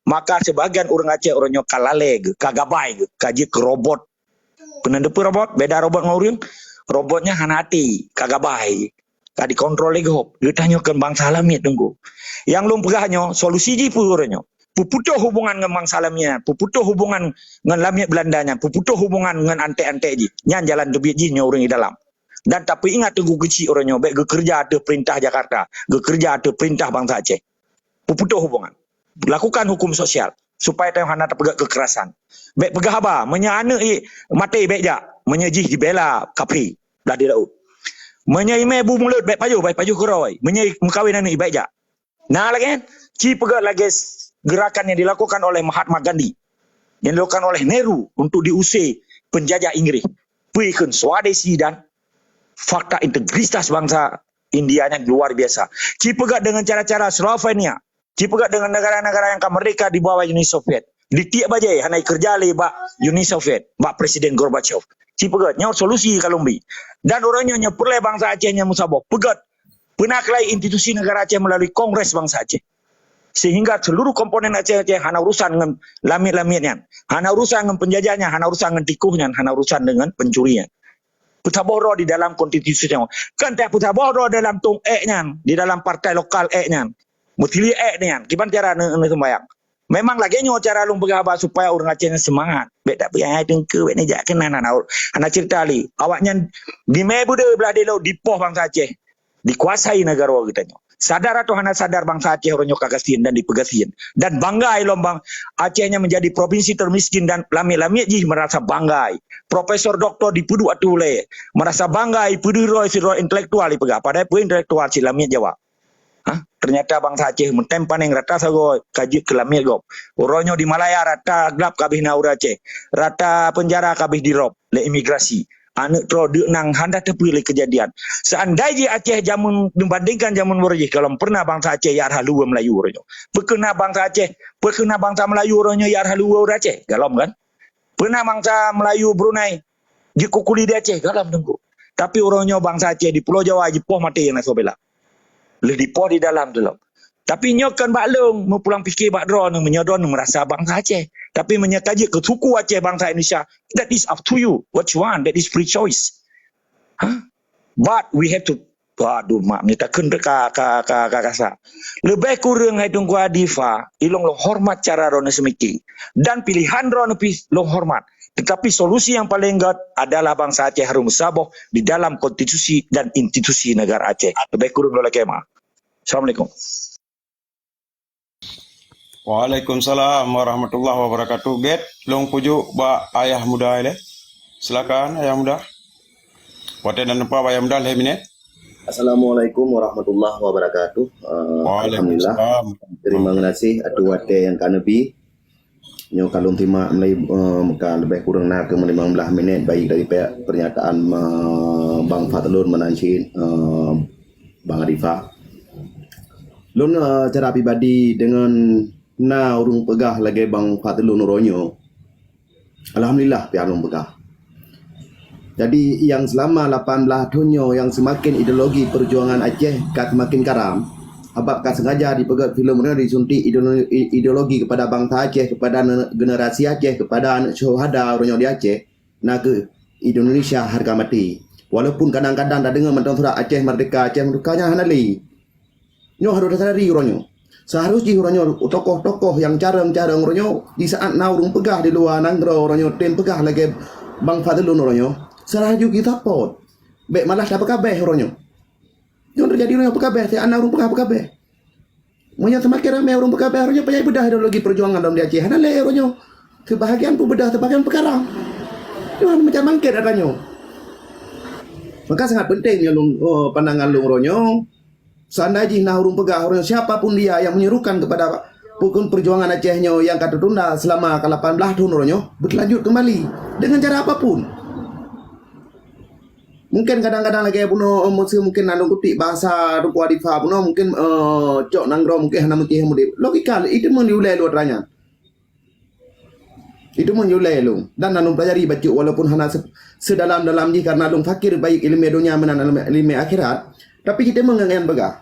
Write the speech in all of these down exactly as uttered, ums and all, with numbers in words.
Maka sibagian ureuëng Aceh uroe nyoe ka lalée geuh, ka gabai geuh, ka jeuet keu robot. Peuneuk teupeue robot? Beda robot ngon ureuëng. Robot nyan hana até, ka gabai, ka dikontrol lé gob. Geutanyoe kon bansa lamiet Teungku. Nyang lôn peugah nyoe, solusi jih peue uroe nyoe? Peuputôh hubungan ngon bansa lamiet nyan, peuputôh hubungan ngon lamiet Beulanda nyan, peuputôh hubungan ngon antek-antek jih. Nyan jalan teubiet jih nyoe ureuëng di dalam. Dan tapeuingat Teungku Keuchik uroe nyoe, bék geukeureuja ateueh peurintah Jakarta, geukeureuja ateueh peurintah bansa Aceh. Peuputôh hubungan. Lakukan hukum sosial supaya tanyoe hana tapeugét keukerasan. Bék peugah haba, meunyoe aneuëk i maté bék jak, meunyoe jih jibela kaphé, blah di laôt. Meunyoe imé bu mulod bék pajoh, bék pajoh keurôi, meunyoe meukawen aneuëk i bék jak. Nah, lagée nyan, ci peugét lagée s- gerakan yang dilakukan oleh Mahatma Gandhi, yang dilakukan oleh Nehru untuk diusir penjajah Inggris. Peue kheun Swadeshi dan fakta integritas bansa India nyan luar biasa. Ci peugét dengan cara-cara Slovenia, ci peugét dengan negara-negara yang ka merdeka di bawah Uni Soviet. Ditiek bajée hana ikeureuja lé bak Uni Soviet, bak Presiden Gorbachev. Ci peugét, nyoe solusi ka lôn bi. Dan uroe nyoe, nyoe peureulée bansa Aceh nyang meusaboh. Peugét, peuna keulai institusi negara Aceh melalui Kongres Bansa Aceh. Sehingga seluruh komponen Aceh, Aceh hana urusan ngon lamiet-lamiet nyan, hana urusan ngon penjajah nyan, hana urusan ngon tikoh nyan, hana urusan dengan pencuri nyan. Peusaboh droe di dalam konstitusi nyoe. Kan tak peusaboh droe dalam tong ék nyan, di dalam partai lokal ék nyan. Meutili ék nyan, kiban cara ne, ne sembayang. Memang lagée nyoe cara lôn peugah haba supaya ureuëng Aceh nyan seumangat. Bék tak payah hai teungku, bék neujak keunan hana, hana cerita lé. Awaknyan di mé beudé blah di laôt dipoh bansa Aceh. Dikuasai negara geutanyoe. Sadar atau hana sadar, bansa Aceh uroe nyoe ka gasien dan dipeugasien. Dan banggai lom bang Aceh nyan menjadi provinsi termiskin dan lamiet-lamiet jih merasa banggai. Profesor doktor dipeuduek ateueh ulée. Merasa banggai, peudeuh droe sidroe intelektual ipeugah. Padahai peue intelektual cit lamiet Jawa. Ha? Ternyata bansa Aceh meutem paneng rata sagoe ka jeuet keu lamiet gob. Uroe nyoe di Malaya rata glab ka abéh na ureuëng Aceh. Rata penjara ka abéh dirôb lé imigrasi. Aneuëk troh deuk nang hana teupeue lé keujadian. Seandai jih Aceh jameun, dibandingkan jameun uroe jih, galom peureunah bansa Aceh jak rhah luweue Melayu uroe nyoe. Peu keuh na bansa Aceh, peu keuh na bansa Melayu uroe nyoe jak rhah luweue ureuëng Aceh? Galom kan? Peu na bansa Melayu Brunei jikukuli di Aceh? Galom Teungku. Tapi uroe nyoe bansa Aceh di Pulo Jawa jipoh maté nyang na soe bela. Lheueh dipoh di dalam tu lom. Tapi nyoe kon bak lôn, meupulang pike bak droeneuh, meunyoe droeneuh meurasa bansa Aceh. Tapi meunyoe ka jeuet keu suku Aceh bansa Indonesia, that is up to you. What you want, that is free choice. Huh? But we have to, aduh mak, ni takheun ka, ka, ka, ka kasa. Leubeh kureueng hai Teungku Adifa, ilong lôn hormat cara droeneuh seumike. Dan pilihan droeneuh pih lôn hormat. Tetapi solusi yang paling gét adalah bansa Aceh harus meusaboh di dalam konstitusi dan institusi negara Aceh. Leubeh kureueng lôn lakée meu'ah. Assalamualaikum. Waalaikumsalam warahmatullahi wabarakatuh. Gét, lôn kujok bak Ayah Muda ilée. Silakan Ayah Muda. Watée na teumpat bak Ayah Muda lhée minét. Assalamualaikum warahmatullahi wabarakatuh. Uh, Alhamdulillah. Waalaikumsalam. Terima kasih ateueh watée nyang ka neubi. Nyoe ka lôn simak mulai, eh, ka leubeh kureueng na keu limong blaih minét baik dari pe-, pernyataan, eh, Bang Fadlun meunan cit, eh, Bang Arifa. Lôn, eh, secara pribadi deungon na ureuëng peugah lagée Bang Fadlun uroe nyoe, alhamdulillah pih lôn peugah. Jadi, nyang seulama lapan blaih thon nyoe nyang seumaken ideologi peujuangan Aceh ka seumaken karam, sabab ka sengaja dipeugét filem nyoe disuntik ideolo-, i-, ideologi keupada bansa Aceh, keupada ne-, generasi Aceh, keupada aneuëk syuhada uroe nyoe di Aceh, na kheueh Indonesia hareuga maté. Walaupun kadang-kadang tadeungoe mantong surat Aceh Merdeka, Aceh Merdeka, nyan hana lé. Nyoe harôh tasadari uroe nyoe. Seuharôh jih uroe nyoe tokoh-tokoh nyang carông-carông uroe nyoe, di saát na ureuëng peugah di luwa nanggroe uroe nyoe, tem peugah lagée Bang Fadlun uroe nyoe, seuharôh jih geusapot. Bék malah tapeukabeh uroe nyoe. Nyoe teujadi uroe nyoe peukabeh, siat na ureuëng peugah peukabeh. Meunyoe seumaken ramé ureuëng peukabeh uroe nyoe, payah beudah ideologi peujuangan lom di Aceh. Hana lé uroe nyoe. Seubahagian peubeudah, seubahagian peukarang. Nyoe macam bangkét ata nyoe. Maka sangat penting nyoe lôn, oh, pandangan lôn uroe nyoe. Seandai jih na ureuëng peugah, ureuëng siapa pun dia yang menyerukan kepada pukon perjuangan Aceh nyoe nyang ka teutunda selama ka lapan blaih thon uroe nyoe, berlanjut kembali dengan cara apapun. Mungkin kadang-kadang lagée bunoe, eh, meusti mungkin na lôn kutip bahasa Teungku Adifa bunoe, mungkin, eh, cok nanggroe mungkin hana meucih mudép. Logika, itu meuliulée luwa teranyan. Itu meunyoe ulée lôn, dan na lôn pelajari bacut walaupun hana se-, sedalam-dalam jih karena lôn fakir baik ileumé donya meunan ileumé, ileumé akhirat, tapi jiteumeung ngon nyan peugah.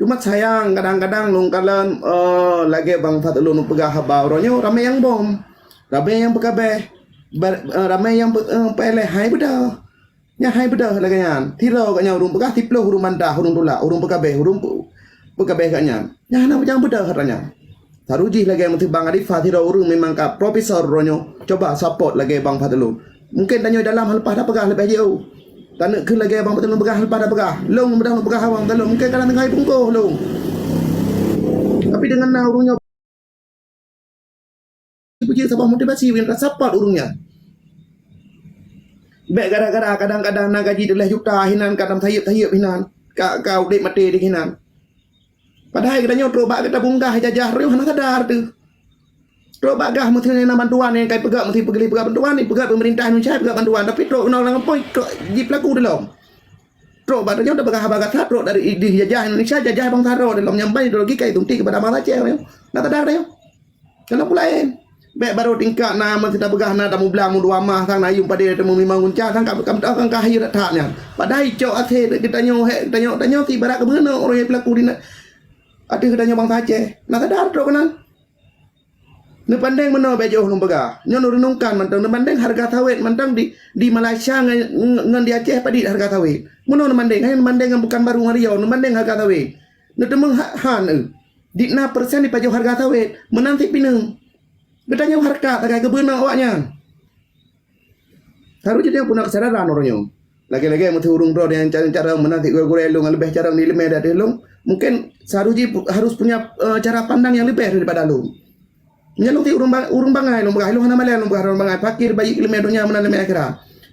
Cuma sayang, kadang-kadang lôn kalon, eh, lagèe Bang Fadlun peugah haba uroe nyoe, ramè nyang bom. Ramè nyang peukabeh. Bar-, eh, ramè nyang pe-, eh, peuleh hai beudôh. Nyan hai beudôh lagèe nyan. Sidroe geuh nyan ureueng peugah, siplôh ureueng bantah, ureueng tulak, ureueng peukabeh, ureueng pe-, peukabeh geuh nyan. Nyan hana nyang beudôh atra nyan. Saru jih lagèe meuteubang Arifah, sidroe ureueng memang ka profesor uroe nyoe, cuba support lagèe Bang Fadlun. Mungken tanyoe dalam hana leupah tapeugah leubeh jiôh. Taneuk keu lagèe Bang Fadlun peugah hana leupah tapeugah. Lôn mudah lôn peugah Bang Fadlun, mungken kadang tinggai bungkôh lôn. Tapi deungon na ureueng nyoe beujeue saboh motivasi nyang ka support ureueng nyan. Bèk gara-gara kadang-kadang na gaji tuléh juta hinan ka tam sayeup-sayeup hinan, ka, ka udép maté di hinan. Padahai geutanyoe trok bak geutabunggah jajah roh hana sadar teuh. Trok bak gah meusti na bantuan nyang kai peugah, meusti peugah, peugah bantuan, peugah pemerintah Indonesia peugah bantuan, tapi trok undang-undang apoi trok jipeulaku dilom. Trok bak tanyoe tapeugah haba gata, trok dari idéh jajah Indonesia, jajah bangsa droe dilom nyang ban ideologi kai tunti keupada bangsa Aceh nyoe. Na sadar tanyoe. Dalam peue laén. Bèk barô tingkat na meusti tapeugah na tamublang meudua mah sang na yuem padé teumeulimong gunca sang ka, ka, ka, ka hayeu that-that nyan. Padahai cok até geutanyoe hék geutanyoe, tanyoe sibarat keubeuna ureueng nyang peulaku di na ateueh geutanyoe bangsa Aceh. Na sadar trok keunan. Neupandeng meunoe bèk jiôh lôn peugah. Nyoe neureunungkan mantong, neupandeng hareuga sawét mantong di, di Malaysia ngon, ngon di Aceh padit hareuga sawét. Meunoe neupandeng, hai neupandeng ngon Pekanbaru ngon Riau, neupandeng hareuga sawét. Neuteumeung ha-, han eu. Di na persen jipajoh hareuga sawét, meunan cit pineung. Geutanyoe hareukat sagai keubeuna awaknyan. Harôh jih tanyoe puna keusadaran uroe nyoe. Lagèe-lagèe meuteue ureueng droe nyang ca-, cara meunan cit gurèe-gurèe lôn nyang leubeh carông di leumèe dari lôn, mungken harôh jih pu-, harôh punya, eh, cara pandang nyang leubeh daripada lôn. Meunyoe lôn cit ureueng ba-, ureueng bangai lôn peugah, lôn hana malèe lôn peugah ureueng bangai, fakir baik leumèe donya meunan leumèe akhirat.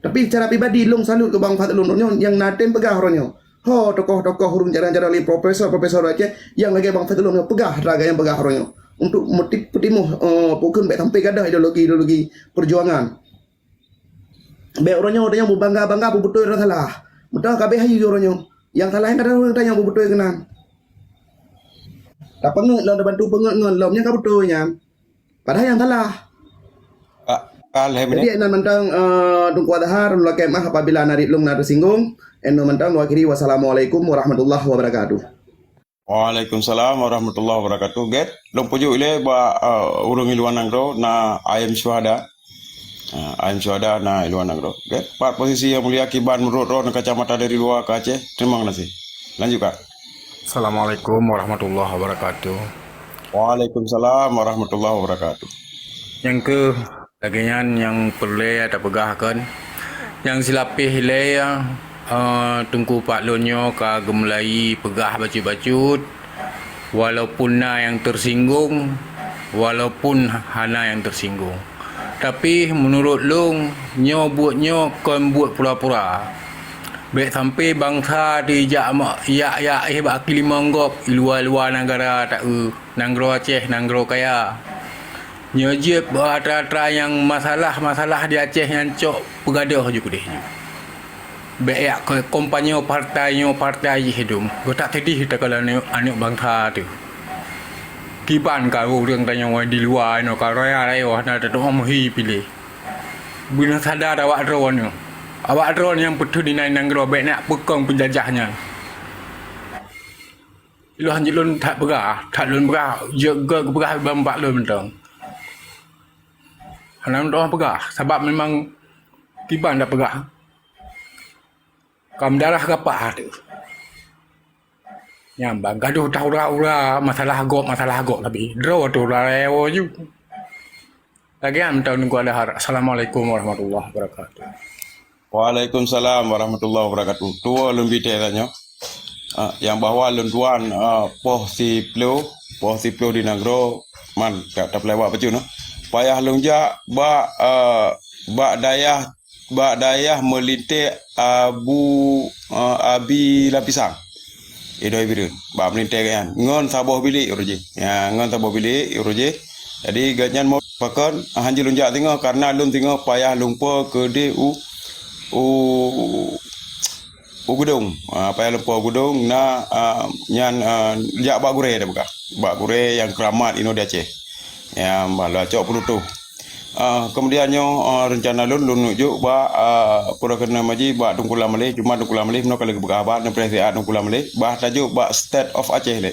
Tapi secara pribadi lôn salut keu Bang Fadlun uroe nyoe nyang na tem peugah uroe nyoe. Ho tokoh-tokoh ureueng jarang-jarang lé profesor-profesor Aceh nyang lagèe Bang Fadlun nyoe peugah atra nyang peugah uroe nyoe. Untuk meuti-, peutimoh, eh, peue kheun bèk sampai gadôh ideologi-ideologi peujuangan. Bèk uroe nyoe, uroe nyoe beubangga-bangga beubeutôi ureueng salah. Beutôi ka bèk hayeue uroe nyoe. Nyang salah nyan kadang ureueng tanyoe beubeutôi keunan. Tapeungeut lom, tabantu peungeut ngon lom nyang ka beutôi nyan. Padahai nyang salah. Ka, ka lhèe minit. Jadi, inan mantong, eh, Teungku Azhar, lôn lakèe meu'ah apabila na riet lôn na teusinggung. Inan mantong lôn akhiri. Wassalamualaikum warahmatullahi wabarakatuh. Waalaikumsalam warahmatullahi wabarakatuh. Gèt, lôn peujeuet ilèe bak, eh, ureueng i luwa nanggroe na ayam syuhada. Ah, ayam syuhada na i luwa nanggroe. Gèt, pat posisi Yang Mulia Kiban meunurot droeneuh kacamata dari luwa ka Aceh. Teurimong gaséh. Lanjutkan. Assalamualaikum warahmatullahi wabarakatuh. Waalaikumsalam warahmatullahi wabarakatuh. Nyang keu lagèe nyan nyang peureulèe tapeugah kon. Nyang silapéh lé, eh, Teungku Pak lôn nyoe ka geumulai peugah bacut-bacut, walaupun na nyang teusinggung, walaupun hana nyang teusinggung. Tapi meunurot lôn, nyoe buet nyoe kon buet pura-pura. Bèk sampai bansa teuh jak ma-, jak-jak éh bak keulimong gob i luwa-luwa nagara taeu, nanggroe Aceh, nanggroe kaya. Nyoe jeuet bak atra-atra nyang masalah-masalah di Aceh nyan cok peugadôh ju keudeh ju. Bèk jak keu kompanye partai nyoe partai jih dum. Geutak teudih takalon aneuk bansa teuh. Kiban ka ureueng tanyoe di luwa inoe ka raya rayoh hana tatu'oh meuhi piléh. Beuna sadar awak droeneuh. Awak droeneuh nyang peuteun inan nanggroe bèk nak peukong peunjajah nyan. Ilôn hanjeuet lôn that peugah, that lôn peugah, jeuet geupeugah bak lôn mantong. Hana meutuah peugah, sabab memang kiban dak peugah. Ka meudarah gapah teuh. Nyan ban gadoh taura-ura masalah gob, masalah gob tapi droe teuh ura rewo ju. Lagèe nyan mantong Teungku Adhar. Assalamualaikum warahmatullahi wabarakatuh. Waalaikumsalam warahmatullahi wabarakatuh. Tuwo lôn bi teuh tanyoe. Ah, nyang bahwa lôn tuan, ah, poh siplôh, poh siplôh di nanggroe man ka tapeulewa bacut nyoe. Payah lôn jak bak, ah, bak dayah, bak dayah meulintèe Abu, ah, Abi Lapisang. Idoi Bireuen, bak meulintèe gobnyan ngon saboh bilék uroe jih. Ya, ngon saboh bilék uroe jih. Jadi gobnyan mo pakon hanjeuet lôn jak singoh karena lôn singoh payah lôn po keudeh u, u, u Geudong. Ah, payah lôn po Geudong na, ah, nyan, ah, jak bak gurèe dak peugah. Bak gurèe nyang keuramat inoe di Aceh. Ya, bah lôn cok peunutoh. Uh, kemudian nyoe uh, rencana lôn lôn nujuk bak uh, pura kena maji bak Tengku Lam Maleh, cuma Tengku Lam Maleh meunoe kalau geupeugah haba neupreh siat Tengku Lam Maleh bah tajuk bak State of Aceh leh.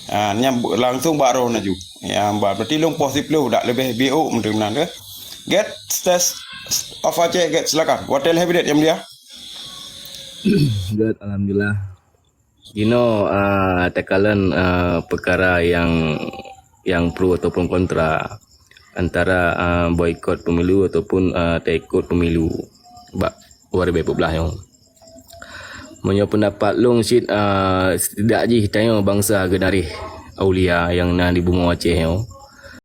Uh, nyam langsung bak roh naju. Ya, berarti lôn poh siploh dak lebih biuk menteri menan ke. Get State of Aceh get silakan. Watèe leh bidet yang mulia. Good, alhamdulillah. Jinoe uh, takalon uh, perkara yang yang pro ataupun kontra antara uh, boikot pemilu ataupun uh, taikot pemilu bak dua ribu dua puluh nyoe. Meunyoe pendapat lôn cit uh, setidak jih tanyoe bangsa geunaréh aulia yang na di bumoe Aceh nyoe.